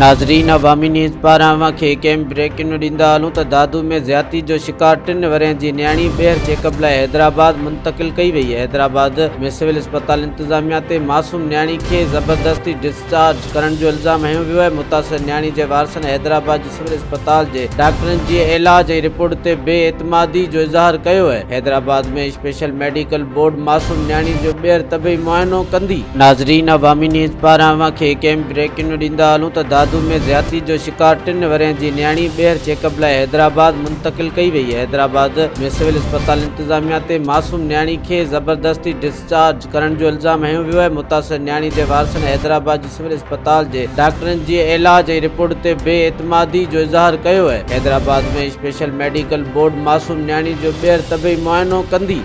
ناظرين عوامي نيوز پاران اوهان کي هڪ اهم بريڪنگ نيوز ڏيندا هلون ته دادو ۾ زيادتي جو شڪار ٽن ورهين جي نياڻي ٻيهر چيڪ اپ لاء حيدرآباد منتقل ڪئي وئي حيدرآباد ۾ سول اسپتال انتظاميا تي معصوم نياڻي کي زبردستي ڊسچارج ڪرڻ جو الزام هنيو ويو آهي متاثر نياڻي جي وارثن حيدرآباد جي سول اسپتال جي ڊاڪٽرن جي علاج ۽ رپورٽ تي بي اعتمادي جو اظهار ڪيو آهي حيدرآباد ۾ اسپيشل ميڊيڪل بورڊ معصوم نياڻي جو ٻيهر طبعي معائنو ڪندي. ناظرين عوامي نيوز پاران اوهان کي هڪ اهم بريڪنگ نيوز ڏيندا هلون ته دادو ۾ زيادتي جو شڪار ٽن ورهين جي نياڻي ٻيهر چيڪ اپ لاء حيدرآباد منتقل ڪئي وئي حيدرآباد ۾ سول اسپتال انتظاميا تي معصوم نياڻي کي زبردستي ڊسچارج ڪرڻ جو الزام هنيو ويو آهي متاثر نياڻي جي وارثن حيدرآباد جي سول اسپتال جي ڊاڪٽرن جي علاج ۽ رپورٽ تي بي اعتمادي جو اظهار ڪيو آهي حيدرآباد ۾ اسپيشل ميڊيڪل بورڊ معصوم نياڻي جو ٻيهر طبعي معائنو ڪندي.